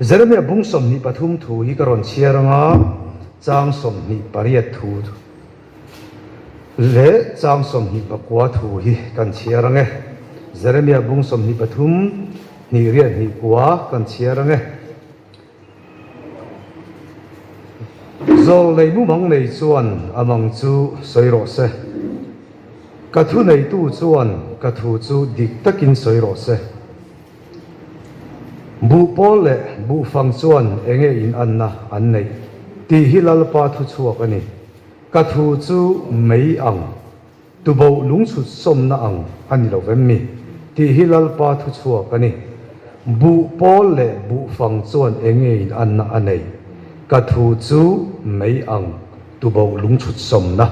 Jeremia bung 23 thu hi ka rawn chhiar anga chang 28 thu leh chang 29 thu hi kan chhiar ang e. Jeremia bung 23 hnih riat hnih kua kan chhiar ang e. Zawng nei mumang nei chuan a mang chu sawi rawh se. Ka thu neitu chuan ka thu chu dik takin sawi rawh se. Buh pawl leh buh fang chuan enge in anna an neih tih hi Lalpa thu chhuak a ni. Ka thu chu mei ang. Tuboh lungchhut sawmna ang a ni lo vem mi? Tih hi Lalpa thu chhuak a ni. Buh pawl leh buh fang chuan enge in anna a nei? Ka thu chu mei ang tuboh lungchhut sawmna.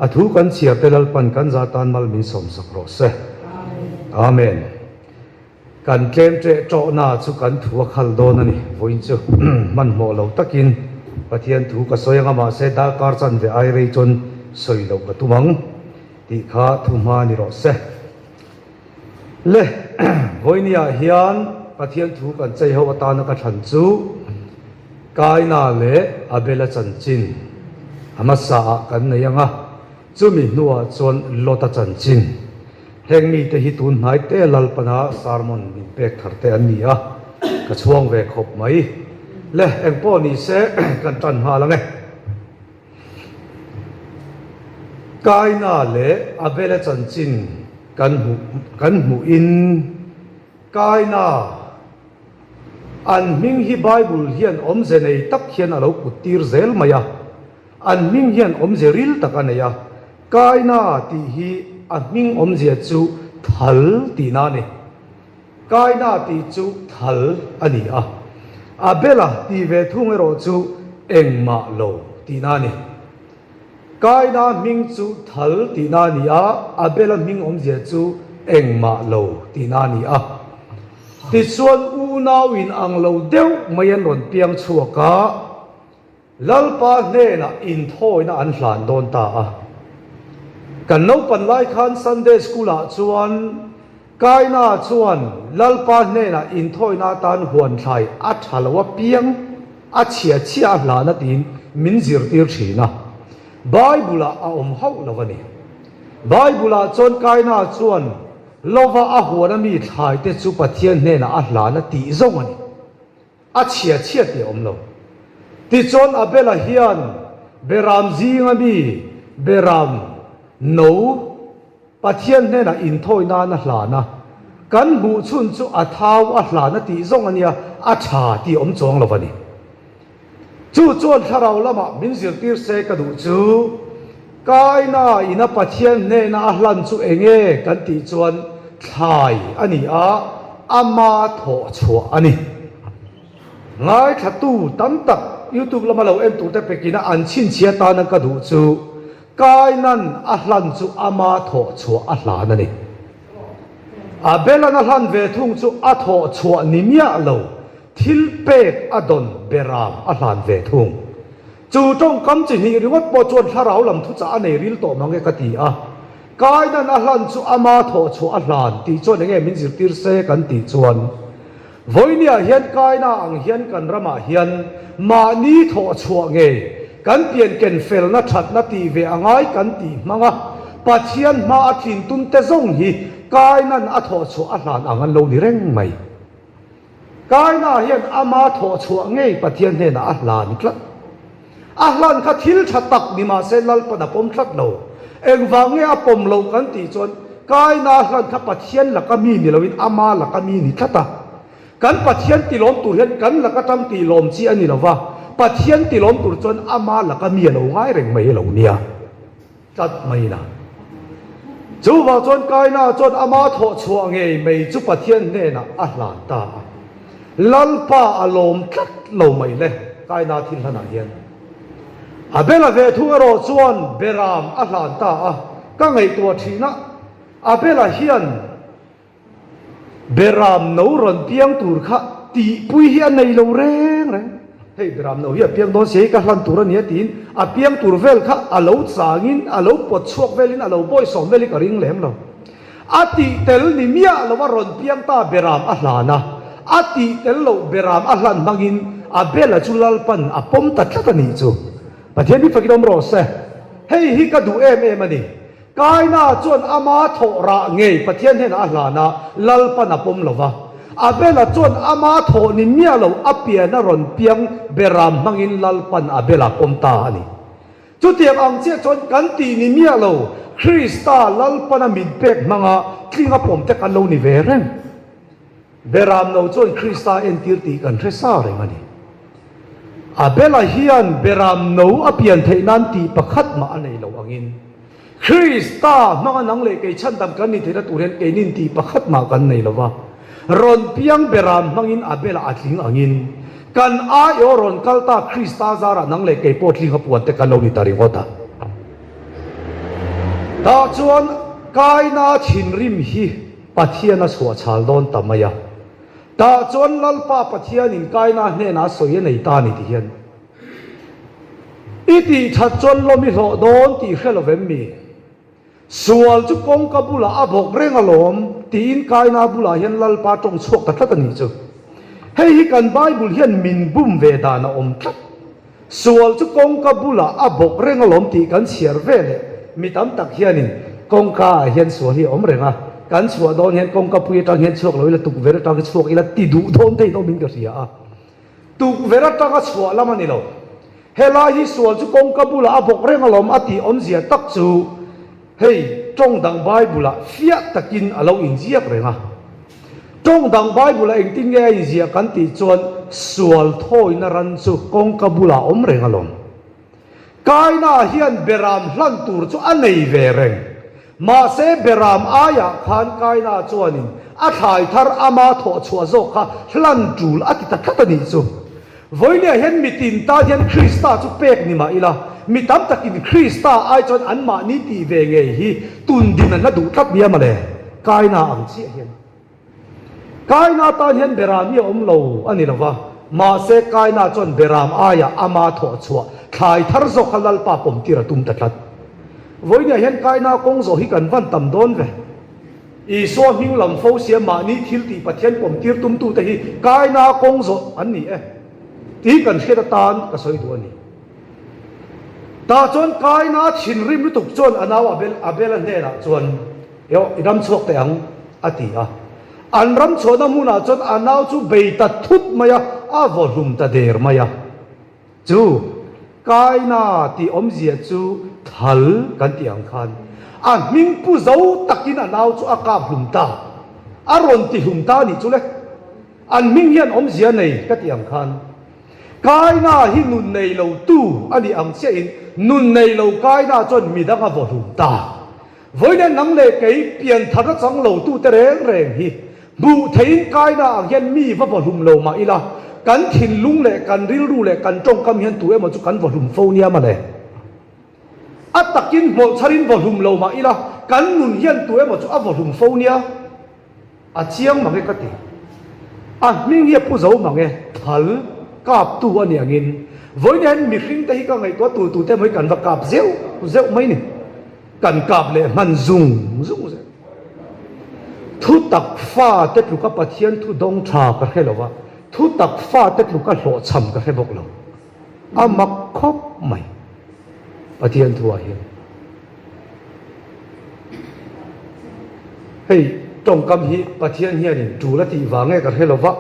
A thu kan chhiar te Lalpan kan za tan mal min sawmsak rawh se. Amen. Kan tlem ṭeh ṭawhna chu kan thu a khal dawn a ni. Vawiin chu hmanhmawh lo takin Pathian thu ka sawi ang a, mahse darkar chanve ai rei chuan sawi loh ka tum ang tih kha thu hma ni rawh se. Le, vawiiniah hian Pathian thu kan chei ho atana ka thlan chu Kaina leh Abela chanchin a hmasaah kan nei ang a, chumi hnuah chuan Lota chanchin. Heng mite hi tun hnai te Lalpana sermon min pek thar te an ni a, ka chhuang ve khawp mai. Le, engpawh ni se kan tan nghal ang e. Kaina leh Abela chanchin kan hmuh kan hmuhin Kaina an hming hi Bible hian awmze nei tak hian a lo put tir zel mai a. An hming hian awmzia ril tak a nei a, Kaina tih hi a hming awmzia chu thal tihna a ni. Kaina tih chu thal a ni a, Abela tih ve thung erawh chu engmah lo tihna a ni. Kaina hming chu thal tihna a ni a, Abela hming awmzia chu engmah lo tihna a ni a. Tichuan unau in ang lo deuh mai an rawn piang chhuak a. Lalpa hnenah inthawina an hlan dawn ta a. Kan naupan lai khan Sunday School ah chuan Kaina chuan Lalpa hnenah inthawina atan huan thlai a tha lo a piang, a chhia chhia a hlan a tiin min zirtir thin a. Bible ah a awm hauh lo a ni. Bible ah chuan Kaina chuan lova a huan a mi thlai te chu Pathian hnenah a hlan a tih zawng a ni. A chhia chhia tih a awm lo. Tichuan Abela hian Beram zinga mi Beram no Pathian hnenah inthawi nan a hlan a, kan hmuh chhun chu a thau a hlan a tih zawng a nia, a tha tih a awm chuang lo a ni. Chu chuan thlarau lamah min zirtir se ka duh chu, Kaina ina Pathian hnena a hlan chu enge kan tih chuan thlai a ni a, ama thawh chhuah a ni. Ngaithlatu tam tak YouTube lama lo en turte pekina an chhinchhia tana ka duh chu Kainan a hlan chu ama thawh chhuah a hlan a ni. Abelan a hlan ve thung chu a thawh chhuah ni miah lo, thil pek a dawn beram a hlan ve thung. Chu tawngkam chi hnih ringawt pawh chuan thlarau lam thuchah a nei ril tawh mang e ka ti a. Kainan a hlan chu ama thawh chhuah a hlan tih chuan enge min zirtir se kan tih chuan Vawinia hian Kaina ang hian kan ramah hian mahni thawh chhuah ngei kan pian ken felna thatna tih ve a ngai kan tih hmang a, Pathian hma a tlin tum te zawng hi Kainan a thawh chhuah a hlan ang an lo ni reng mai. Kaina hian ama thawh chhuah ngei Pathian hnenah a hlan tlat. A hlan kha thil tha tak ni mah se Lalpan a pawm tlat lo. Engvang nge a pawm loh kan tih chuan Kaina hlan kha Pathian laka mi ni loin ama laka mi ni tlat a. Kan Pathian tilawm tur hian kan laka tang tihlawm chi a ni lo va, Pathian tilawm tur chuan ama laka mi a lo ngai reng mai lo nia. Tlat mai na. Chuvang chuan Kaina chuan ama thawh chhuah ngei mai chu Pathian hnenah a hlan ta a. Lalpa a lawm tlat lo mai le Kaina thil hlanah hian. Abela ve thung erawh chuan Beram a hlan ta a. Ka ngaihtuah thin a, Abela hian Beram no rawn piang tur kha tihpui hi a nei lo reng reng. Hei beram no hi a piang dawn si hei ka hlan tur a nia tiin a piang tur vel kha a lo changin a lo pawt chhuak velin a lo bawisawm vel hi ka ring lem lo. A tih tel ni miah lo a rawn piang ta beram a hlan a. A tih tel loh beram a hlan hmangin Abela chu Lalpan a pawm ta tlat a nih chu. Pathian hi fakin awm rawh se. Hei hi ka duh em em a ni. Kaina chuan ama thawh rah ngei Pathian hnenah a hlan a, Lalpan a pawm lo va. Abela chuan ama thawh ni miah lo a pian a rawn piang beram hmangin Lalpan Abela a pawm ta a ni. Chutiang ang chiah chuan kan tih ni miah lo Krista Lalpana min pek hmanga tling a pawm te kan lo ni ve reng. Beram no chuan Krista entir tih kan hre sa reng a ni. Abela hian beram no a pian theih nan tih pakhat mah a nei lo angin, Krista hmanga nang leh kei chhandam kan ni theihna tur hian keinin tih pakhat mah kan nei lo va. Rawn piang beram hmangin Abela a tling angin, kan aiawh rawn kal ta Krista zarah nang leh kei pawh tling a puan te kan lo ni ta ringawt a. Tah chuan Kaina thinrim hi Pathian a chhuah chhal dawn ta mai a. Tah chuan Lalpa Pathianin Kaina hnenah sawi a nei ta a ni ti hian, I tih that chuan lawm i hlawh dawn tih hre lo vem mi? Sual chu kawngka bulah a bawk reng alawm tiin Kaina bulah hian Lalpa tawng chhuak ta tlat a nih chu. Hei hi kan Bible hian min bum ve dan a awm tlat. Sual chu kawngka bulah a bawk reng alawm tih kan chhiar ve leh mi tam tak hianin kawngka ah hian sual hi a awm reng a, kan chhuah dawn hian kawngka pui atang hian chhuak lo ila tukverh atang hi chhuak ila ti duh dawn te in awmin ka hria a, tukverh atanga chhuah lam a ni lo. Helai hi sual chu kawngka bulah a bawk reng alawm a tih awmzia tak chu Hei, tawng dang Bible-ah fiah takin a lo inziak reng a. Tawng dang Bible-ah engtin nge a inziah kan tih chuan sual thawina ran chu kawngka bulah a awm reng alawm. Kaina hian beram hlan tur chu a nei ve reng. Mahse beram aiah khan Kaina chuanin a thlai thar ama thawh chhuah zawk kha hlan tul a ti ta tlat a nih chu. Vawinia hian mi tin tan hian Krista chu pek ni mah ila, mi tam takin Krista ai chuan anmahni tih ve ngei hi tun din an la duh tlat nia mawle, Kaina ang chiah hian. Kaina tan hian Beram hi a awm lo a ni lo va, mahse Kaina chuan Beram aiah ama thawh chhuah thlai thar zawk kha Lalpa pawmtir a tum ta tlat. Vawinia hian Kaina kawng zawh hi kan van tam dawn ve. Isua hming lam fo sia mahni thil tih Pathian pawmtir tumtute hi kaina kawng zawh an ni e tih kan hriat atan ka sawi duh a ni. Tah chuan kaina thinrim lutuk chuan a nau Abel Abela hnenah chuan, Eawh, i ram chhuak teh ang, a ti a. An ram chhuahna hmunah chuan a nau chu bei ta thut mai a, a vaw hlum ta der mai a. Chu Kaina tih awmzia chu thal kan tih ang khan a hming pu zo takin a nau chu a kap hlum ta, a rawn ti hlum ta nih chu le. An hming hian awmzia nei ka tih ang khan Kaina hi nun nei lo tu a nih ang chiahin nun nei lo Kaina chuan midang a vaw hlum ta. Vawiin nang leh kei piantharna chang lo tute reng reng hi hmuh theihin kaina ang hian mi va vahlum lo mah ila, kan thinlung leh kan rilru leh kan tawngkam hian tu emaw chu kan vahlum fo nia mawle. A takin hmawlh chharin vahlum lo mah ila, kan nun hian tu emaw chu a vahlum fo nia. A chiang mang e ka ti. A hming hi a pu zo mang e, thal kap tu a ni angin. Vawiin hian mihring te hi ka ngaihtuah tu tu te emaw hi kan va kap zeuh zeuh mai ni. Kan kap leh hman zung zung zeuh. Thu tak fa te tluka Pathian thu dawng tha ka hre lo va, thu tak fa te tluka hlawhchham ka hre bawk lo. A mak khawp mai Pathian thuah hian. Hei tawngkam hi Pathian hianin tul a tih vang nge ka hre lo va,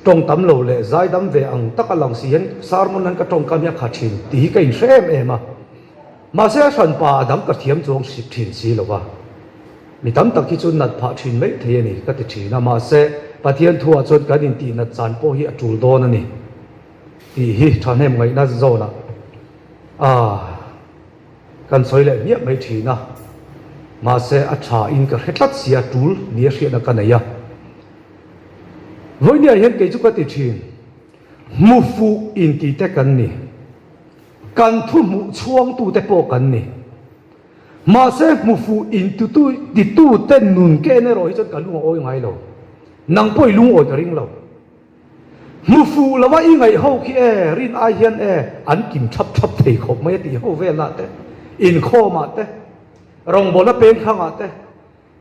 tawng tam lo leh zaidam ve ang taka lang si hian sermon hian ka tawngkam hi a kha thin tih hi ka inhre em em a. Mahse a hranpa a dang ka thiam chuang thin si lo va, mi tam tak hi chu nat phah thin mai thei a ni ka ti thin a, mahse Pathian thuah chuan kan intih nat chan pawh hi a tul dawn a ni tih hi thahnem ngaihna zawnah a kan sawi leh hmiah mai thin a, mahse a tha in ka hre tlat sia tul nia hriatna ka nei a. Vawinia hian kei chu ka ti thin, hmu fuh intih te kan ni. Kan thu hmuh chhuangtute pawh kan ni. Mahse hmu fuh intutu titute nun ke en erawh hi chuan ka lung a awi ngai lo. Nang pawh i lungawi ka ring lo. Hmu fuh lova i ngaih ho khi e, rin ai hian e, an kim thap thap thei khawp mai a tih ho velah te, inkhawmah te, rawngbawlna pengthangah te,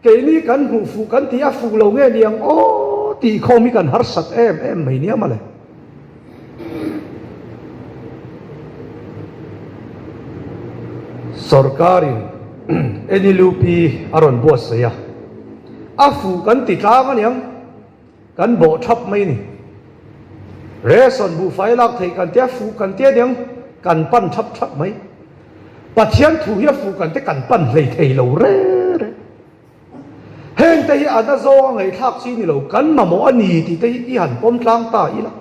keini kan hmuh fuh kan tih a fuh lo nge ni ang aw. Tih khawm hi kan harsat em em mai nia mawle. Sorkarin NLUP a rawn buatsaih a, a fuh kan ti tlang aniang, kan bawh thap mai a ni. Ration buhfai lak theih kan tia fuh kan tia aniang, kan pan thap thap mai. Pathian thu hi a fuh kan te kan pan hlei thei lo reng reng. Heng te hi a na zawng a ngaihthlak chi ni lo, kan mamawh a ni tih te hi i han pawm tlang ta ila.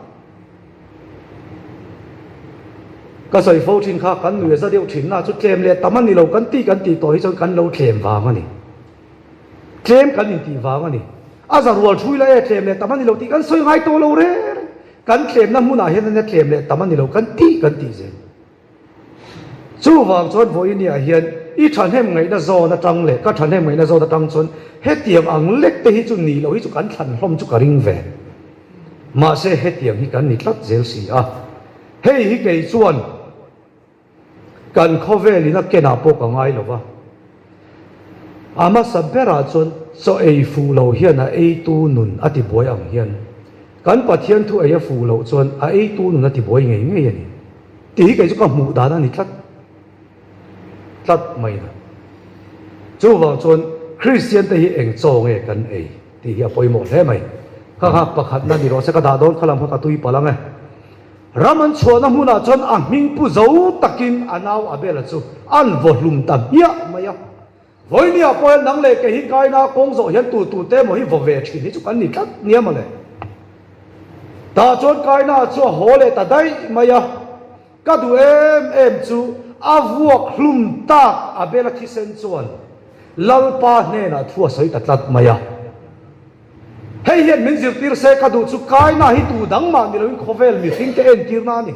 Ka sawi fo thin kha kan nuih a za deuh thin na chu tlem leh tam a ni lo kan tih kan tih tawh hi chuan kan lo tlem vang a ni. Tlem kan intih vang a ni. A za rual thui la e tlem leh tam a ni lo tih kan sawi ngai tawh lo reng reng. Kan tlemna hmunah hian ania tlem leh tam a ni lo kan tih kan tih zel. Chuvang chuan vawiiniah hian i thahnem ngaihna zawn atang leh ka thahnem ngaihna zawn atang chuan hetiang ang lek te hi chu nih loh hi chu kan thlan hlawm chu ka ring ve. Mahse hetiang hi kan ni tlat zel si a. Hei hi kei chuan kan khawvelin a kenah pawh ka ngai lo va. A hmasa berah chuan chaw ei fuh lo hian a eitu nun a tibuai ang hian kan Pathian thu ei a fuh loh chuan a eitu nun a tibuai ngei ngei a ni. Tih hi kei chu ka hmuh dan a ni tlat tlat mai a. Chuvang chuan Kristian te hi eng chaw nge kan ei tih hi a pawimawh hle mai. Kha kha pakhatna ni rawh se ka dah dawn kha lam kha ka tui palh ang e. Ram an chhuahna hmunah chuan a hming pu zo takin a nau Abel-a chu an vaw hlum ta hmiah mai a. Vawinia pawh hian nang leh kei hi kaina kawng zawh hian tu tu te emaw hi vaw ve thin hi chu kan ni tlat nia mawle. Tah chuan kaina chu a haw leh ta daih mai a, ka duh em em chu a vuak hlum tak Abel-a thisen chuan Lalpa hnenah thu a sawi ta tlat mai a. Hei hian min zirtir se ka duh chu kaina hi tu dang mah ni loin khawvel mihringte entirna a ni.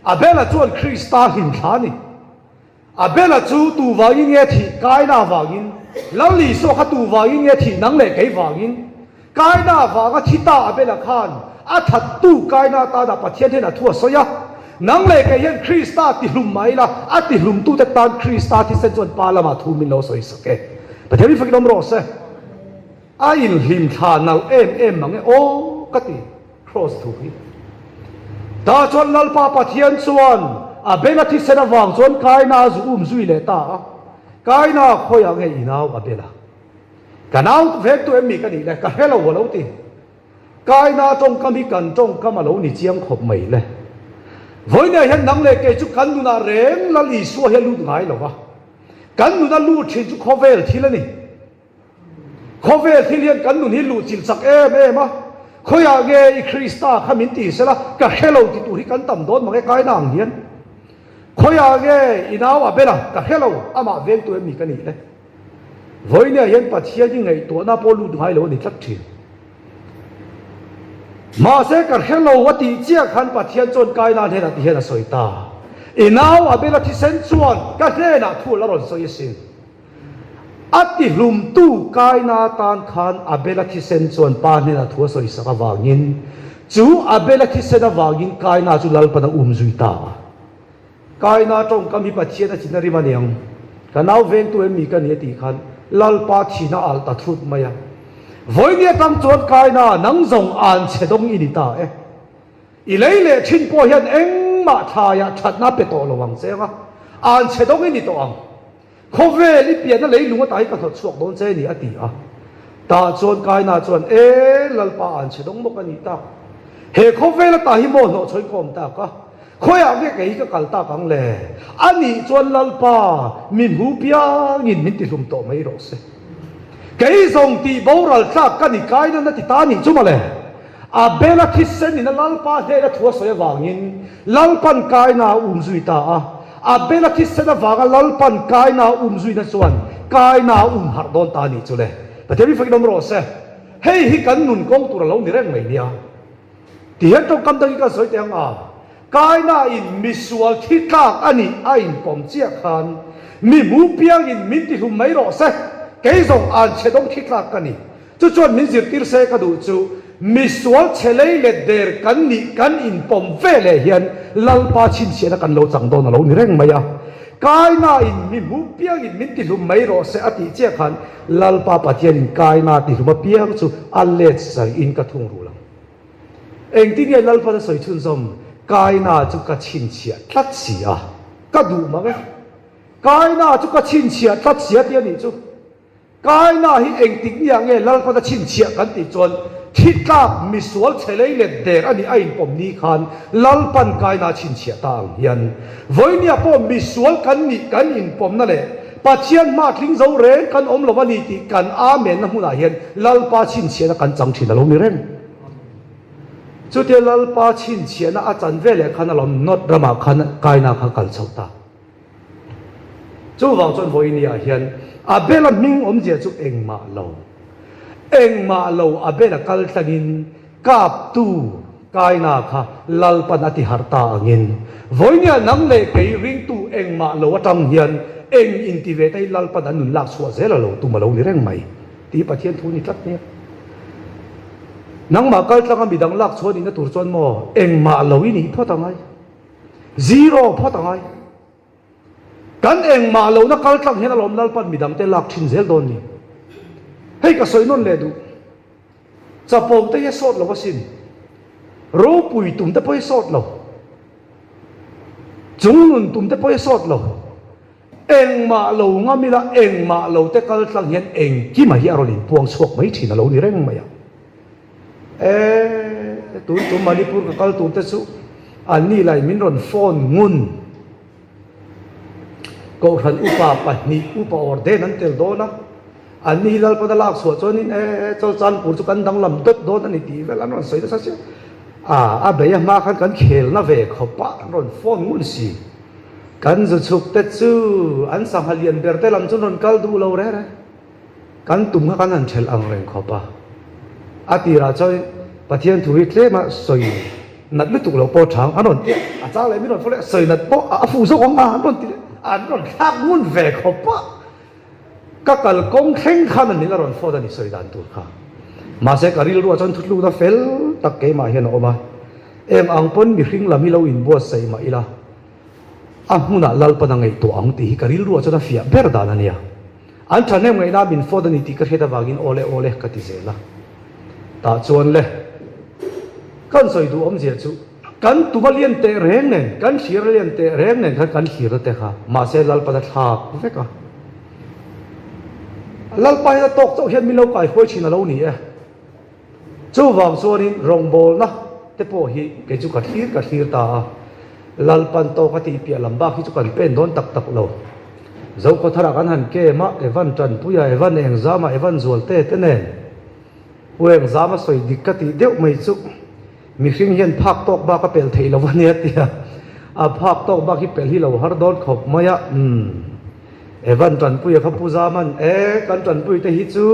Abel-a chuan Krista hlimthla a ni. Abel-a chu tu vangin nge thih? Kaina vangin. Lal Isua kha tu vangin nge thih? Nang leh kei vangin. Kaina vanga thi ta Abel-a khan a thattu Kaina tana Pathian hian a thu a sawi a. Nang leh kei hian Krista tihlum mah ila, a tihlumtute tan Krista thisen chuan Pa lamah thu min lo sawi sak e. Pathian mi fakin awm rawh se. A inhlimthla nalh em em mang e aw ka ti. Kraws thu hi. Tah chuan Lalpa Pathian chuan a beng a thisen avang chuan Kaina a zu um zui leh ta a. Kaina khawiah nge i nau a bel a? Ka nau vek tu em mi ka nih le? Ka hre lo a lo ti. Kaina tawngkam hi kan tawngkam a lo ni chiang khawp mai le. Vawiinah hian nang leh kei chu kan nunah reng Lal Isua hi a lut ngai lo va. Kan nuna lut thin chu khawvel thil a ni. Khawvel thil hian kan nun hi luh chilh chak em em a, khawiah nge i Krista kha min ti sela ka hre lo ti tur hi kan tam dawn mang e kaina ang hian. Khawiah nge i nau a bela ka hre lo amah vengtu em ni ka nih le. Vawinia hian Pathian hi ngaihtuahna pawh lut ngai lo a ni tlat thin. Mahse ka hre lo a tih chiah khan Pathian chuan kaina hnenah ti hian a sawi ta. I nau a bela thisen chuan ka hnenah thu la rawn sawi asin. A tihlumtu Kaina tan khan Abel-a thisen chuan pa hnenah thu a sawisak avangin, chu Abel-a thisen avangin Kaina chu Lalpan a um zui ta a. Kaina tawngkam hi Pathian a thin a rim a niang, ka nau vengtu em mi ka ni a tih khan Lalpa thin a alh ta thut mai a. Vawiin atang chuan Kaina, nang zawng an chhe dawng i ni ta e. I lei leh thin pawh hian engmah thlaiah thatna pe tawh lo ang che anga, an chhe dawng i ni tawh ang. Khawvel i pianna leilung ata hi ka hnawt chhuak dawn che ni a ti a. Tah chuan Kaina chuan, E, Lalpa an chhe dawng maw ka nih tak? He khawvel ata hi maw hnawh chhawi ka awm tak a? Khawiah nge kei hi ka kal tak ang le? A nih chuan Lalpa, min hmu piangin min tihlum tawh mai rawh se. Kei zawng tih boral tlak ka ni Kaina'n a ti ta nih chu mawle. Abel-a thisen in a Lalpa hnena thu a sawi avangin Lalpan Kaina a um zui ta a. Abel-a thisen avanga Lalpan Kaina a um zuina chuan Kaina a um harh dawn ta a nih chu le. Pathian mi fakin awm rawh se. Hei hi kan nun kawng tur a lo ni reng mai nia. Ti hian tawngkam dangin kan sawi teh ang a, Kaina in misual thi tlak a nih a inpawm chiah khan mi hmu piangin min tihlum mai rawh se, kei zawng an chhe dawng thi tlak ka ni. Chu chuan min zirtir se ka duh chu misual chhe lei let der kan nih kan inpawm ve leh hian Lalpa chhinchhiahna kan lo chang dawn a lo ni reng mai a. Kaina in mi hmu piangin min tihlum mai rawh se a tih chiah khan Lalpa Pathianin Kaina tihlum apiang chu a let saiin ka thung rul ang. Engtin nge Lalpan a sawi chhunzawm? Kaina chu ka chhinchhiah tlat si a, ka duh mang e. Kaina chu ka chhinchhiah tlat si a ti a nih chu. Kaina hi engtik nia nge Lalpan a chhinchhiah kan tih chuan thi tlak misual chhe lei let der a nih a inpawm ni khan Lalpan Kaina a chhinchhiah ta ang hian vawinia pawh misual kan nih kan inpawmna leh Pathian hma tling zo reng kan awm lo a ni tih kan Amen na hmunah hian Lalpa chhinchhiahna kan chang thin a lo ni reng. Chutia Lalpa chhinchhiahna a chan veleh khan alawm Nod ramah khan Kaina kha kal chho ta. Chuvang chuan vawiiniah hian Abel-a hming awmzia chu engmah lo, engmah lo Abel-a kal tlangin kaptu Kaina kha Lalpan a ti harh ta angin vawiiniah nang leh kei ringtu engmah lo atang hian eng inti ve te hi Lalpan an nun lak chhuah zel a lo tum a lo ni reng mai tih Pathian thu ni tlat nia. Nangmah kal tlanga midang lak chhuah nihna tur chuan maw engmah lo i nih phawt angai. Zero phawt a ngai. Kan engmah lohna kal tlang hian alawm Lalpan midangte lak thin zel dawn ni. Hei ka sawi nawn leh duh. Chapo te hi a sawt lo asin. Ropui tum te pawh hi a sawt lo. Chungnun tum te pawh hi a sawt lo. Engmah lo ngam ila engmah lo te kal tlang hian engkima hi a rawn inpuang chhuak mai thin a lo ni reng mai a. E, tun tum Manipur ka kal tur te chu anni lai min rawn phone ngun. Kohhran upa pahnih upa ordain an tel dawn a, anni hi Lalpan a lak chhuah chuanin e, Cholchanpur chu kan danglam dawt dawn a ni tih vel an rawn sawi nasa sia. A, a bei a hma khan kan khelna ve khawp a, an rawn phone ngun si. Kan zu chhuk te chu an sangha lian ber te lam chu an rawn kal duh lo reh reh. Kan tum kha kan han ṭhelh ang reng khawp a. A tirah chuan Pathian thu hi tlema sawi nat lutuk lo pawh ṭhang an rawn ti a, a chang leh min rawn fawlh leh sawi nat pawh a fuh zawk ang a an rawn ti leh, an rawn thlak ngun ve khawp a. Ka kal kawng thleng khan an in a rawn fawt a ni sawi dan tur kha. Mahse ka rilruah chuan thutlukna fel tak keimah hian a awm a, eng ang pawn mihring lam hi lo inbuatsaih mah ila a hmunah Lalpan a ngaihtuah ang tih hi ka rilruah chuan a fiah ber dan a nia. An thahnem ngaihna min fawt a ni tih ka hriat avangin awle awle ka ti zel a. Tah chuan le, kan sawi duh awmzia chu kan tuma lian teh reng nen, kan thlir lian teh reng nen khan kan thlirna te kha mahse Lalpan a thlak vek a. Lalpa hian a tawk chauh hian min lo kaihruai thin a lo ni e. Chuvang chuanin rawngbawlna te pawh hi kei chu ka thlir ka thlir ta a, Lalpan tawk a tih piah lam bak hi chu kan pen dawn tak tak lo. Zokhawtharah kan han kem a, Evan Tanpuia, Evan Engzama, Evan Zualte te nen Pu Engzama sawi dik ka tih deuh mai chu mihring hian phak tawk bak a pel theih lo a nia tia a phak tawk bak hi pel hi lo har dawn khawp mai a, umm. Evan Tanpuia kha Pu Zaman, E, kan Tanpui te hi chu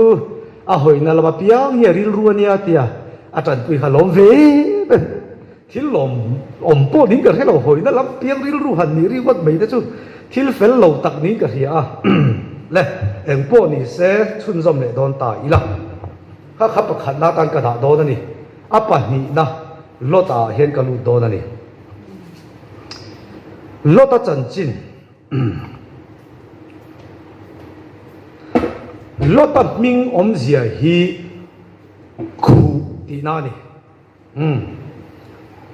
a hawina lam apiang hi a rilru a nia tia a Tanpui kha lawm ve em em. Thil lawm awm pawh niin ka hre lo, hawina lam piang rilru han nih ringawt mai te chu thil fel lo tak niin ka hria a. Le, eng pawh ni se chhunzawm leh dawn ta ila. Kha kha pakhatna atan ka dah dawn a ni. A pahnihna Lot-ah hian ka lut dawn a ni. Lot-a chanchin. Lota hming awmzia hi khuh tihna a ni.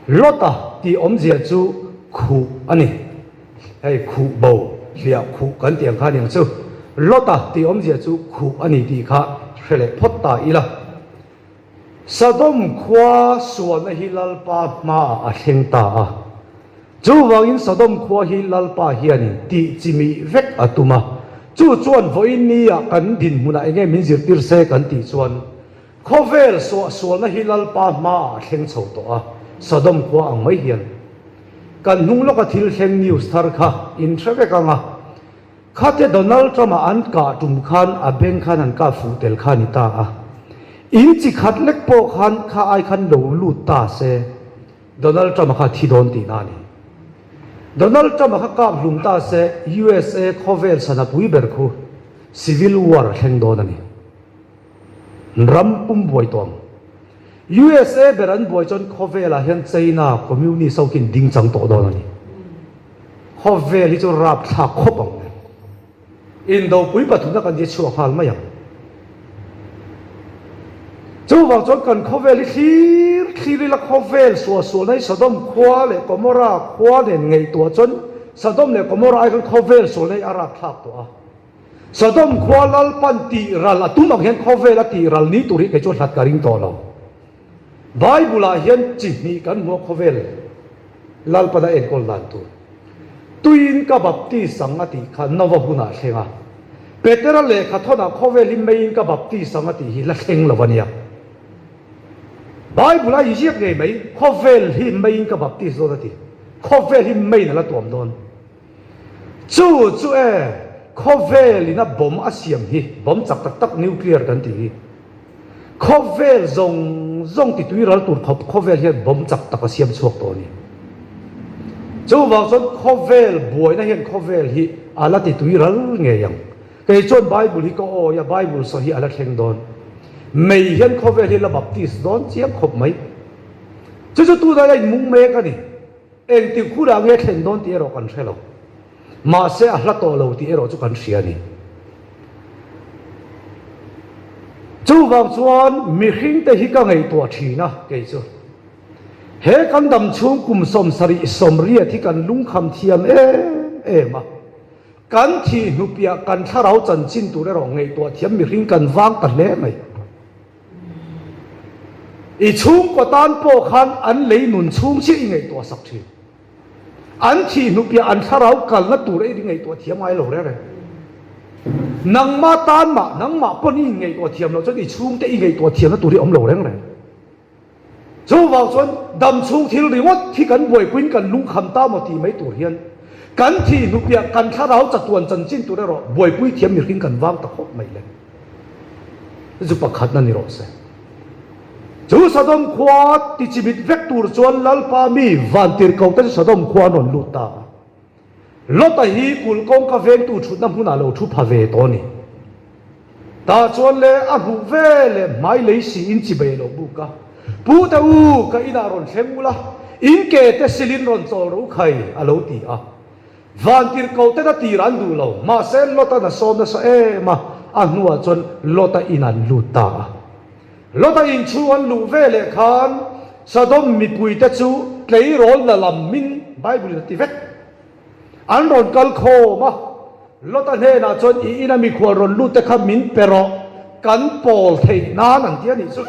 Lota tih awmzia chu khuh a ni. Hei khuh bo, hliah khuh kan tih ang kha aniang chu. Lota tih awmzia chu khuh a ni tih kha hre leh phawt ta ila. Sodom khua sualna hi Lalpa hmaah a thleng ta a. Chuvangin Sodom khua hi Lalpa hianin tih chimih vek a tum a. Chu chuan vawiin nia kan dinhmunah enge min zirtir se kan tih chuan khawvel suahsualna hi Lalpa hmaah a thleng chho tawh a, Sodom khua ang mai hian. Kan hnung lawka thil thleng news thar kha in hre vek ang a. Khate Donald Trump-a an kah tum khan a beng khan an kah fuh tel kha a ni ta a. In chi khat lek pawh khan kha ai khan lo lut ta se Donald Trump-a kha thi dawn tihna a ni. Donald Trump-a kha kap hlum ta se USA khawvel sana pui ber khu civil war a thleng dawn a ni. Ram pum buai tawh ang. USA ber an buai chuan khawvelah hian China communist ho khi an ding chang tawh dawn a ni. Khawvel hi chu rapthlak khawp ang le. Indopui pathumna kan ti chhuak nghal mai ang. Chuvang chuan kan khawvel hi thlir thlir ila khawvel suahsualna hi Sodom khua leh Gomorrah khua nen ngaihtuah chuan Sodom leh Gomorrah ai khan khawvel sualna hi a rapthlak tawh a. Sodom khua Lalpan tih ral a tum ang hian khawvel a tih ral ni tur hi kei chuan hlat ka ring tawh lo. Bible ah hian chi hnih kan hmu a khawvel Lalpan a enkawl dan tur. Tuiin ka baptis ang a tih kha Nova hunah a thleng a. Petera lehkha thawnah khawvel hi meiin ka baptis ang a tih hi la thleng lo a nia. Bible a inziak ngei mai, khawvel hi meiin ka baptis dawn a ti. Khawvel hi meiin a la tuam dawn. Chu chu e, khawvel in a bomb a siam hi, bomb chak tak tak nuclear kan tih hi, khawvel zawng zawng ti tui ral tur khawp khawvel hian bomb chak tak a siam chhuak tawh a ni. Chuvang chuan khawvel buaina hian khawvel hi a la ti tui ral ngei ang. Kei chuan Bible hi ka awi a, Bible saw hi a la thleng dawn. Mei hian khawvel hi a la baptist dawn chiang khawp mai. Chu chu tunah hian a inmung mek a ni. Engtik hunah nge thlen dawn tih erawh kan hre lo. Mahse a hla tawh lo tih erawh chu kan hria a ni. Chuvang chuan mihringte hi ka ngaihtuah thin a, kei chu. He kan dam chhung kum 70 80 hi kan lungkham thiam em em a. Kan thih hnupiah kan thlarau chanchin tur erawh ngaihtuah thiam mihring kan vang ta hle mai. I chhungkaw tan pawh khan an lei nun chhung chiah i ngaihtuah sak thin. An thih hnupiah an thlarau kalna tur ei i ngaihtuah thiam ngai lo reng reng. Nangmah tan mah, nangmah pawn i inngaihtuah thiam loh chuan i chhungte i ngaihtuah thiamna tur hi awm lo reng reng. Chuvang chuan dam chhung thil ringawt hi kan buaipuiin kan lungkham ta maw tih mai tur hian kan thih hnupiah kan thlarau chatuan chanchin tur erawh buaipui thiam mihring kan vang ta khawp mai le. Chu pakhatna ni rawh se. Chu Sodom khua tichimit vek tur chuan Lalpa mi vantirhkohte chu Sodom khua an rawn lut ta a. Lota hi kulh kawngka vengtu thutna hmunah lo thu pha ve tawh a ni. Tah chuan le a hmuh ve leh hmai lei siin chibei a lo buk a, Pu te u, ka inah rawn thleng ula, in ke te silin rawn chawl rawh u khai, a lo ti a. Vantirhkoh ten a tir an duh lo, mahse Lot-a'n a sawm nasa em a, a hnuah chuan Lot-a in an lut ta a. Lot-a in chhung an luh ve leh khan Sodom mipuite chu tleirawl la lam min Bible-in a ti vek. An rawn kal khawm a, Lot-a hnenah chuan i ina mikhual rawn lut te kha min pe rawh, kan pawl theih nan an ti a nih chu.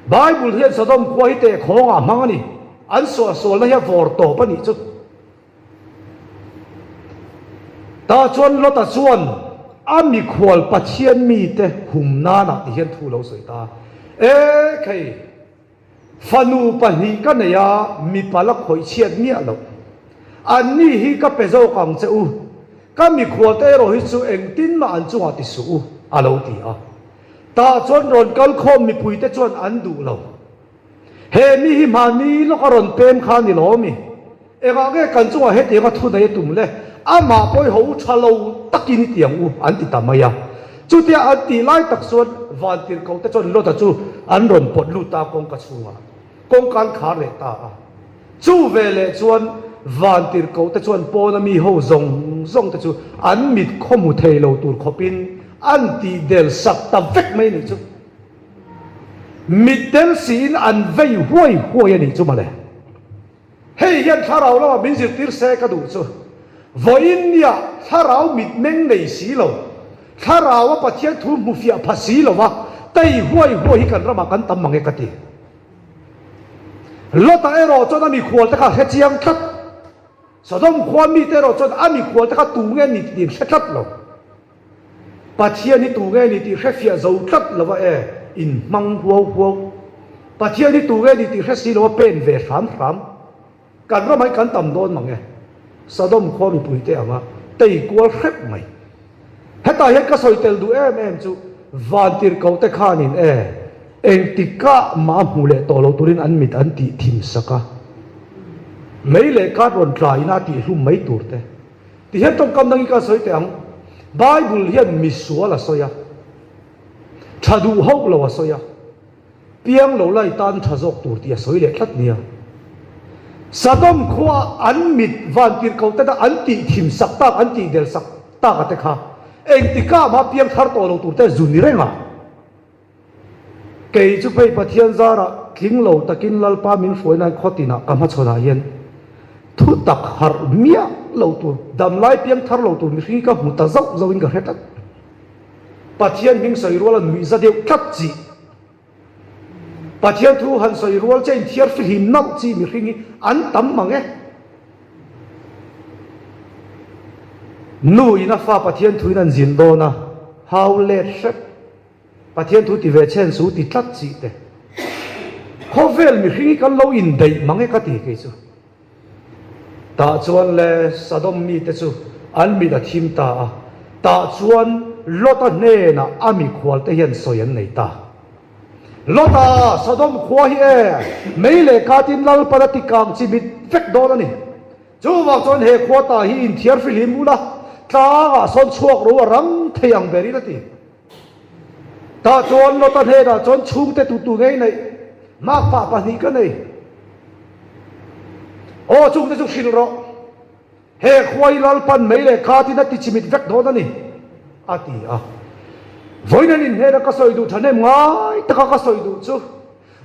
Bible hian Sodom khua hi tehkhawngah a hmang a ni. An suahsualna hi a vawr tawp a nih chu. Tah chuan Lota chuan a mikhual Pathian mite hum nanah ti hian thu lo sawi ta. E khei, fanu pahnih ka nei a, mipa la khawih chhiat miah loh. Anni hi ka pe zawk ang che u, ka mikhualte erawh hi chu engtin mah an chungah ti suh u, a lo ti a. Tah chuan rawn kal khawm mipuite chuan an duh lo. He mi hi hmani lawka rawn pem kha a ni lo ami? Engah nge kan chungah hetiang a thu nei a tum le? Amah pawh i ho tha lo takin i ti ang u, an ti ta mai a. Chutia an tih lai tak chuan vantirhkohte chuan Lota chu an rawn pawt lut ta kawngka chhungah. Kawngka an khar leh ta a. Chu veleh chuan vantirhkohte chuan pawna mi ho zawng zawng te chu an mit khaw hmu thei lo tur khawpin an tih del sak ta vek mai nih chu. Mit del siin an vei huai huai a nih chu mawle. Hei hian thlarau lamah min zirtir se ka duh chu. Vawiin nia thlarau mitmeng nei si lo, thlaraua Pathian thu hmu fiah pha si lova tei huai huai hi kan ramah kan tam mang e ka ti. Lota erawh chuan a mikhual te kha a hre chiang tlat. Sodom khua mite erawh chuan a mikhual te kha tu nge ni tih an hre tlat lo. Pathian hi tu nge ni tih hre fiah zo tlat lo a e, in hmang huau huau. Pathian hi tu nge ni tih hre si lo a pen ve hram hram. Kan ramah hi kan tam dawn mang e. Sodom khua mipui te anga tei kual hrep mai. Hetah hian ka sawi tel duh em em chu vantirhkoh te khanin e engtikah mah a hmu leh tawh lo turin an mit an tih thim sak a. Mei leh kar rawn tla ina a tih hlum mai tur te. Ti hian tawngkam dangin ka sawi teh ang. Bible hian misual a sawi a, tha duh hauh lo a sawi a. Piang lo lai tan tha zawk tur tih a sawi leh tlat nia. Sodom khua an mit vantirhkoh tena an tih thim sak tak, an tih del sak tak a te kha engtikah mah piang thar tawh lo tur te zu ni reng a. Kei chu phei Pathian zarah tling lo takin Lalpa min hruai nan khaw tinah ka hmachhawnah hian thu tak harh miah lo tur, damlai piang thar lo tur mihring hi ka hmu ta zauh zauhin ka hre tlat. Pathian hming sawi rual a nuihza deuh tlat chi. Pathian thu han sawi rual che inthiar fihlim nauh chi mihring hi an tam mang e. Nu in a fa Pathian thuin an zilh dawn a, hau let hrep. Pathian thu ti ve chhen su ti tlat chi te. Khawvel mihring hi kan lo indaih mang e ka ti kei chu. Tah chuan le Sodom mite chu an mit a thim ta a, tah chuan Lota hnenah a mikhualte hian sawi an nei ta. Lota, Sodom khua hi e, mei leh katin Lalpan a ti kang chi mit vek dawn a ni. Chuvang chuan he khua ta hi inthiar fihlim ula, tlangah sawn chhuak ro a rang thei ang berin a ti. Tah chuan Lota hnenah chuan chhungte tutu ngei neih makpa pahnih ka nei. Aw chungte chu hrilh rawh. He khua hi Lalpan mei leh khatin a ti chimit vek dawn a ni, a ti a. Vawiin an inhnena ka sawi duh thahnem ngai taka ka sawi duh chu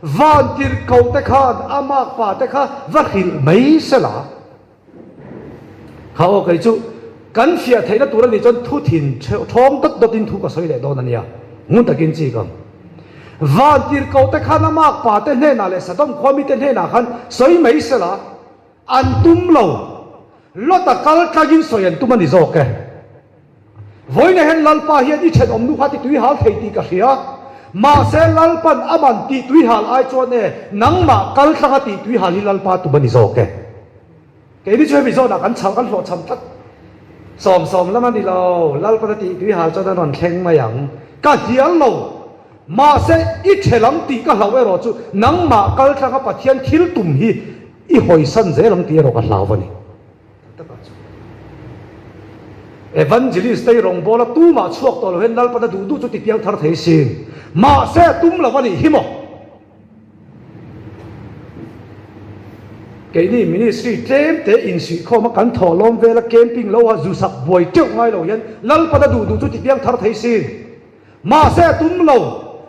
vantirhkohte khan a makpa te kha va hrilh mai sela. Kha aw kei chu kan fiah theihna tur a nih chuan thu thin thawng dawt dawtin thu ka sawi leh dawn a nia, ngun takin chi ka. Vantirhkoh te khan a makpa te hnenah leh Sodom khua mite hnenah khan sawi mai sela an tum lo, Lota kal tlangin sawi an tum a ni zawk e. Vawiin ah hian Lalpa hian i thenawm nu kha ti tui hal thei tih ka hria. Mahse Lalpan a man tih tui hal ai chuan e, nangmah kal tlanga tih tui hal hi Lalpa tum a ni zawk e. Keini chu hemi zawnah kan chhal kan hlawhchham tlat. Sawmsawm lam a ni lo, Lalpan a tih tui hal chuan a rawn thleng mai ang. Ka hnial lo. Mahse i ṭhe lam tih ka hlauh erawh chu nangmah kal tlanga Pathian thil tum hi i hawisan zel ang tih erawh ka hlau a ni. Takah chuan Evangelist te rawngbawla tumah chhuak tawh lo hian Lalpan a duh duh chu ti piang thar thei sin. Mahse a tum lo a nih hi maw? Keini ministry tlem te insuihkhawm a kan thawh lawm vela camping lo a zu sak buai teuh ngai lo hian Lalpan a duh duh chu ti piang thar thei sin. Mahse a tum lo,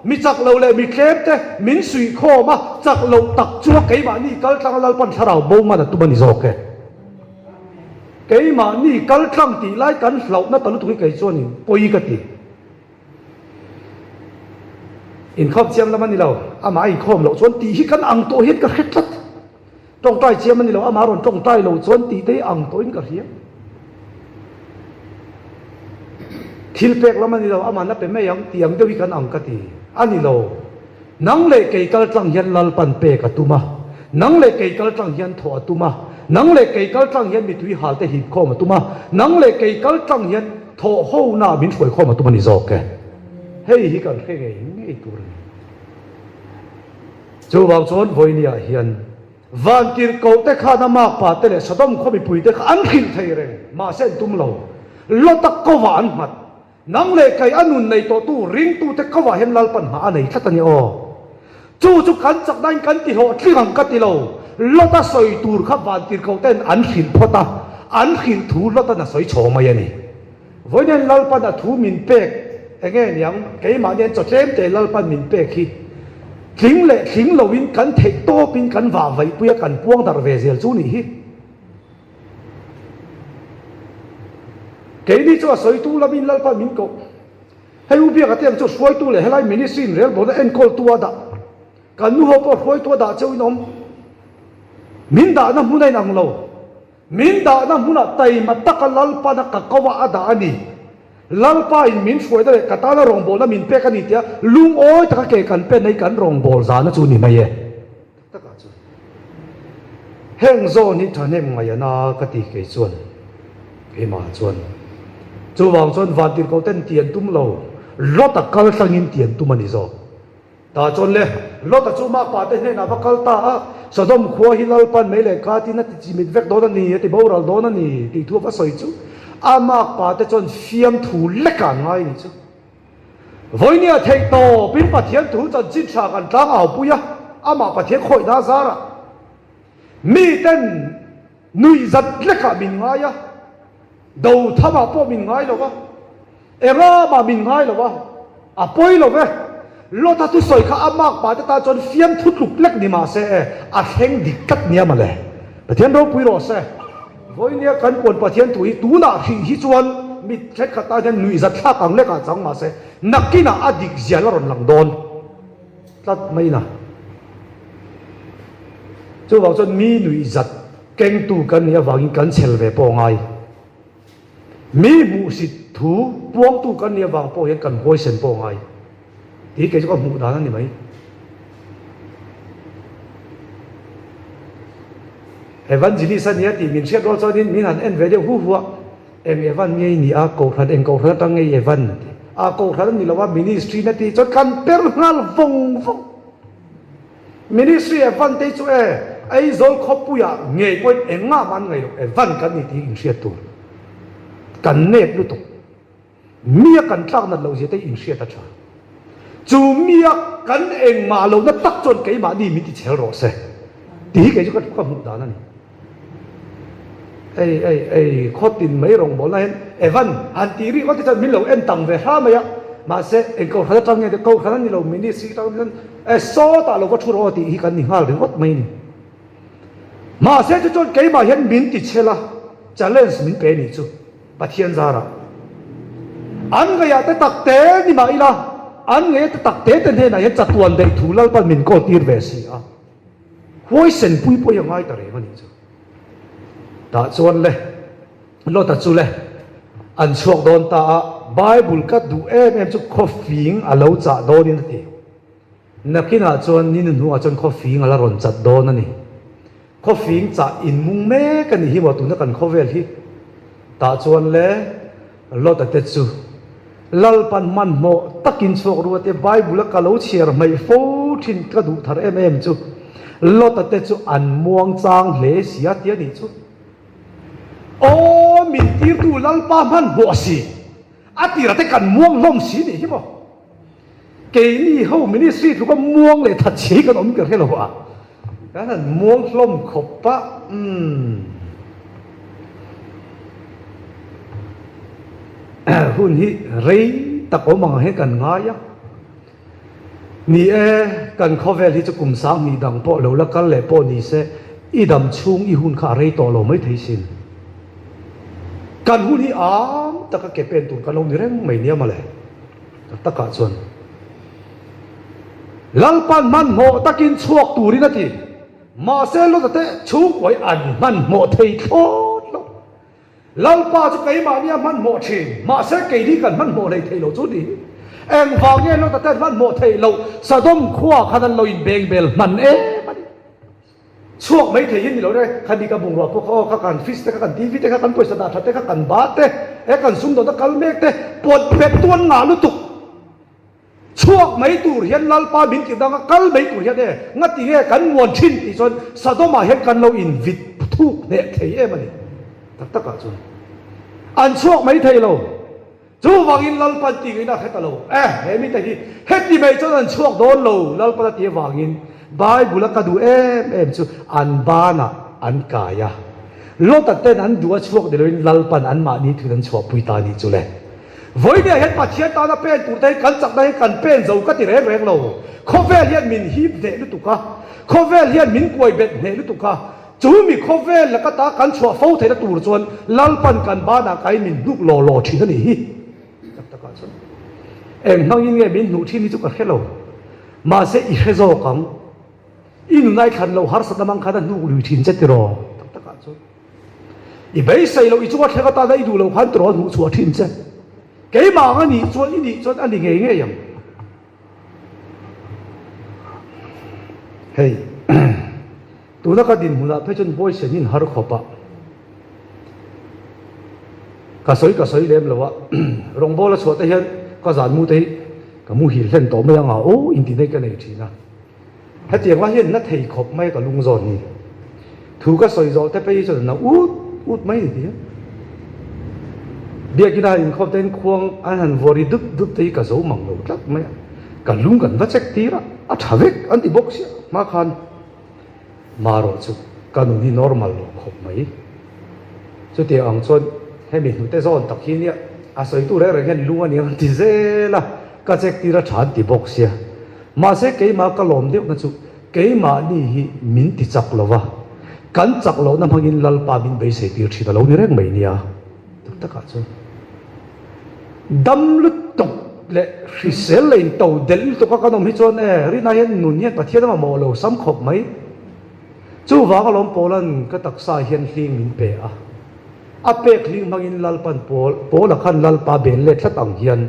mi chak lo leh mi tlem te min suihkhawm a, chak loh tak chu a keimahni kal tlang a Lalpan thlarau bo man a tum a ni zawk e. Keimahni kal tlang tih lai kan hlauhna ta lutuk hi kei chuanin pawi ka ti. Inkhawm chiam lam a ni lo, amah a inkhawm loh chuan tih hi kan ang tawh hian ka hre tlat. Tawngtai chiam a ni lo, amah rawn tawngtai lo chuan tih te hi ang tawhin ka hria. Thil pek lam a ni lo, amah na pe mai ang tih ang deuh hi kan ang ka ti. A ni lo. Nang leh kei kal tlang hian Lalpan pek a tum a, nang leh kei kal tlang hian thawh a tum a, nang leh kei kal tlang hian mitui hal te hip khawm a tum a, nang leh kei kal tlang hian thawh hona min hruai khawm a tum a ni zawk e. Hei hi kan hre ngei ngei tur a ni. Chuvang chuan vawinia hian vantirhkohte khan a makpa te leh Sodom khaw mipuite kha an hrilh thei reng, mahse an tum lo. Lota kovah an nghat. Nang leh kai a nun nei tawhtu ringtute kovah hian Lalpan hngah a nei tlat a ni aw. Chu chu kan chaknain kan ti hlawhtling ang ka ti lo. Lota sawi tur kha vantirhkohte'n an hrilh phawt a, an hrilh thu Lota'n a sawi chho mai a ni. Vawiin Lalpan a thu min pek enge niang keimahni an chaw tlem te Lalpan min pek hi tling leh tling loin kan theih tawpin kan vah vaihpui a kan puang darh ve zel chu nih hi. Keini chu a sawitu lamin Lalpan min koh. Hei u Biaka te ang chu hruaitu leh helai ministry in relbawlna enkawltu a dah. Kan nu ho pawh hruaitu a dah cheuhin awm. Min dahna hmun a inang lo. Min dahna hmunah taima taka Lalpana ka ko a a dah a ni. Lalpa in min hruaina leh ka tana rawngbawlna min pek a ni tia lungawi taka ke kan pen hi kan rawngbâwl zana chu ni mai e. Tak takah chuan heng zawn hi thahnem ngaih ana ka ti kei chuan keimah chuan chuvang chuan vantirhkoh ten tian tum lo Lota kal tlangin tian tum a ni zawk. Tah chuan le, Lota chu makpa te hnenah va kal ta a, Sodom khua hi Lalpan mei leh katin a ti chimit vek dawn a ni, a ti boral dawn a ni tih thu a va sawi chu a makpa te chuan fiamthu lekah an ngai a nih chu. Vawinia theih tawpin Pathian thu chanchin tha kan tlang au pui a, amah Pathian khawihna a zarah. Miten nuihzat lekah min ngai a, dothamah pawh min ngai lo va, engamah min ngai lo va, a pawi lo ve. Lota thusawi kha a makpa te tan chuan fiamthu tluk lek ni mah se e, a thleng dik tlat nia mawle. Pathian ropui rawh se. Vawinia kan puan Pathian thu hi tunah hrih hi chuan mi thenkhat tan hian nuihzat thlak ang lekah chang mah se, nakinah a dik zia la rawn lang dawn tlat mai na. Chuvang chuan mi nuihzat kengtu kan nih avangin kan chhel ve pawh ngai. Mi hmuhsit thu puangtu kan nih avang pawh hian kan huaisen pawh ngai. Tih kei chu ka hmuh dan a ni mai. Evangelist a nia tih min hriat rual chuanin min han en ve deuh hu hu a, eng Evan nge i nih a, Kohhran eng Kohhran atang nge i Evan a ti. A Kohhran a ni lo a, Ministry na tih chuan kan per nghal vawng vawng. Ministry Evan te chu e, Aizawl khawpuiah ngei pawhin engmah mah an ngaih loh Evan kan ni tih inhriat tur. Kan nep lutuk. Mia kan tlak nat loh zia te inhriat a tha. Chu mia kan engmah lohna tak chuan keimahni min ti chhel rawh se tih hi kei chu ka hmuh dan a ni. Ei ei ei khawtin mai rawngbawlna hian Evan han tih rih ngawt te chuan min lo en tam ve hra mai a, mahse eng kohhran atang nge kohhran a ni lo ministry atang chuan e sawtah lo va thu rawh tih hi kan ni nghal ringawt mai a ni. Mahse chu chuan keimah hian min ti chhel a, challenge min pe nih chu. Pathian zarah an ngaihah te tak te ni mah ila, an ngaihah te tak te te hnenah hian chatuan daih thu Lalpan min kawl tir ve si a, huaisen pui pawh hi a ngai ta reng a nih chu. Tah chuan le, Lota chu le, an chhuak dawn ta a, Bible ka duh em em chu khawfing a lo chah dawnin a ti. Nakinah chuan ni hnuhnungah chuan khawfing a la rawn chat dawn a ni. Khawfing chah inmung mek a ni hi maw tuna kan khawvel hi. Tah chuan le Lota te chu Lalpan hmanhmawh takin chhuak ru a tia Bible a ka lo chhiar hmaih fo thin ka duh thar em em chu Lota te chu an muang chang hle si a tia nih chu. Aw min tirtu Lalpa hmanhmawh si a tirah te kan muang hlawm si nih hi maw. Keini ho ministry tluka muang leh that chhe hi kan awm ka hre lo a, kan han muang hlawm khawp a, umm hun hi rei tak awm ang hian kan ngai a, ni e kan khawvel hi chu kum 2000 dang pawh lo la kal leh pawh ni se i dam chhung i hun kha a rei tawh lo mai thei sin. Kan hun hi am taka ke pen tur kan lo ni reng mai nia mawle. Tak takah chuan Lalpan hmanhmawh takin chhuak turin a ti. Mahse Lota te chhungkuai an hmanhmawh thei thlawt lo. Lalpa chu keimahni a hmanhmawh thin, mahse keini kan hmanhmawh hlei thei lo chu ni. Engvang nge Lota te an hmanhmawh theih loh? Sodom khuaah khan an lo inbengbel hman em a ni. Chhuak mai thei hi ni lo re, khami ka bungrua pawh kha aw kha kan fridge te kha kan TV te kha kan pawisa dah that te kha kan ba te he kan sumdawn a kal mek te pawt bet tuan ngah lutuk. Chhuak mai tur hian Lalpa min ti dang a kal mai tur hian e ngati nge kan muan thin tih chuan Sodom ah hian kan lo in vit thuk hneh thei em a ni. Tak tak ah chuan an chhuak mai thei lo. Chuvangin Lalpan tih ngaihna a hre ta lo. Eh, he mite hi heti mai chuan an chhuak dawn lo, Lalpan a tih avangin Bible-a ka duh em em chu an banah an kai a. Lota ten an duh a chhuak ni loin Lalpan anmahni thil an chhuahpui ta nih chu le. Vawinia hian Pathian tana pen turte hi kan chakna hi kan pen zo ka ti reng reng lo. Khawvel hian min hip hneh lutuk a, khawvel hian min kuai bet hneh lutuk a, Chu mi khawvel laka ta kan chhuah fo theihna tur chuan Lalpan kan banah kai min hnuk law law thin a nih hi. Tak takah chuan eng hmangin nge min hnuh thin hi chu ka hre lo. Mahse i hre zawk ang. I nunai thlan lo harsatna mang khan a hnuk lui thin che tiraw. Tak takah chuan i beisei loh i chunga thleng atana i duh loh khan tiraw a hnuh chhuah thin che. Keimah ang a nih chuan i nih chuan a ni ngei ngei ang. Hei tuna ka dinhmunah phei chuan huaisen in har khawp a, ka sawi ka sawi lem lo a, rawngbawla chhuah te hian ka zan mu te hi ka muhil hlen tawh mai anga aw intihna hi ka nei thin a. Hetiang lai hian na thei khawp mai ka lung zawn hi. Thu ka sawi zawh te phei hi chuan na ut ut mai ni ti a. Biakina han inkhawm te hian khuang an han vawri dup dup te hi ka zo mang lo tlat mai a. Ka lung kan va check tir a, a tha vek an ti bawk sia hma khan. Marawh chu. Ka nun hi normal lo khawp mai. Chutiang ang chuan hemi hnute zawn tak hi nia a sawitu reng reng hian lung a nia an ti zel a, ka check tir a tha an ti bawk sia. Mahse keimah ka lawm deuhna chu keimahni hi min ti chak lo va, kan chak lohna hmangin Lalpa min beisei tir thin a lo ni reng mai nia. Tak takah chuan dam lutuk leh hrisel leh into delh lutuk a kan awm hi chuan e rinah hian nun hian Pathian a mamawh lo sam khawp mai. Chuvang alawm Paula'n ka taksa hian hling min pe a, a pek hling hmangin Lalpan Paul, Paula khan Lalpa ben let tlat ang hian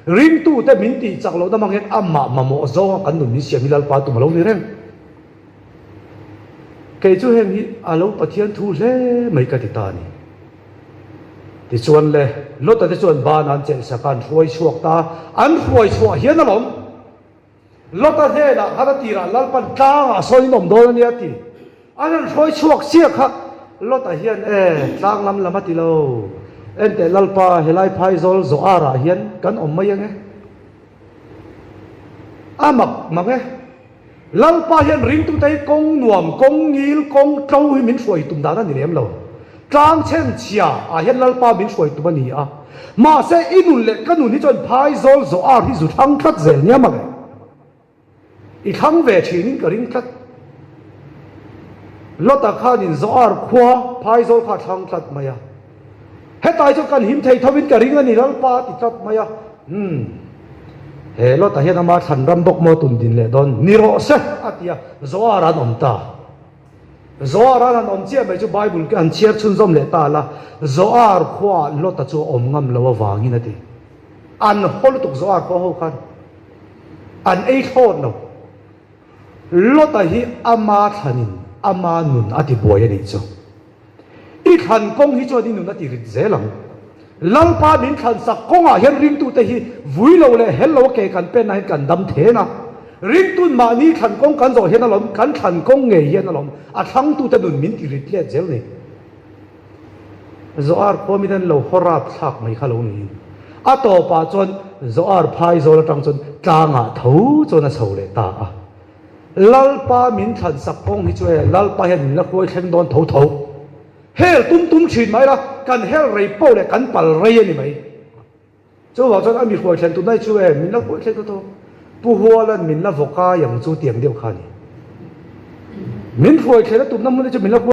ringtute min tih chak lohna hmang hian amah mamawh zawnga kan nun min siam hi Lalpa tum a lo ni reng. Kei chu heng hi a lo Pathian thu hle mai ka ti ta a ni. Tichuan le, Lota te chuan bana an chelhsak a, an hruai chhuak ta a, an hruai chhuah hian alawm. Lota hnenah khan a tirah Lalpan tlangah sawn in awm dawn a nia ti. An han hruai chhuak chiah kha Lota hian e, tlang lam lam a ti lo. Enteh Lalpa, helai phaizawl Zoar-ah hian kan awm mai ange. A mak mang e. Lalpa hian ringtute hi kawng nuam, kawng ngil, kawng tlo hi min hruai tum dan a ni lem lo. Tlang chhen chhia ah hian Lalpa min hruai tum a ni a. Mahse i nun leh ka nun hi chuan phaizawl zawh ar hi zu thlang tlat zel nia mak e. I thlang ve thin in ka ring tlat. Lota khanin zawh ar khua phaizawl kha a thlang tlat mai a. Hetlai chuan kan him thei tho in ka ring a ni Lalpa a ti tlat mai a. Umm. He Lota hian ama thlan ram bawk maw tun din leh dawn ni rawh se a ti a, zawh ar an awm ta. Zoar an han awm chiah mai chu Bible khi han chhiar chhunzawm leh ta la, Zoar khuaah Lota chu a awm ngam lo avangin a ti. An haw lutuk Zoar khua ho khan an ei thlawt lo. Lota hi ama thlanin ama nun a ti buai a nih chu. I thlan kawng hi chuan i nun a ti rit zel ang. Lalpa min thlan sak kawngah hian ringtute hi vui lo leh hel lo a ke kan penah hian kan dam then a. Ringtun mahni thlan kawng kan zawh hian alawm, kan thlan kawng ngei hian alawm a thlangtute nun min ti rit let zel ni. Zoar khuamin an lo haw rap thlak mai kha lo niin. A tawpah chuan Zoar phaizawl atang chuan tlangah tho chuan a chho leh ta a. Lalpa min thlan sak kawng hi chu e, Lalpa hian min la hruai thleng dawn tho tho. Hel tum tum thin mai la, kan hel rei poh leh kan pal rei a ni mai. Chuvang chuan a mi hruai thlen tunai chu e, min la hruai thleng tho tho. Pu Hualan min la vawkai ang chu tiang deuh kha a ni. Min hruai thlen a tumna hmun hi chu min la hruai.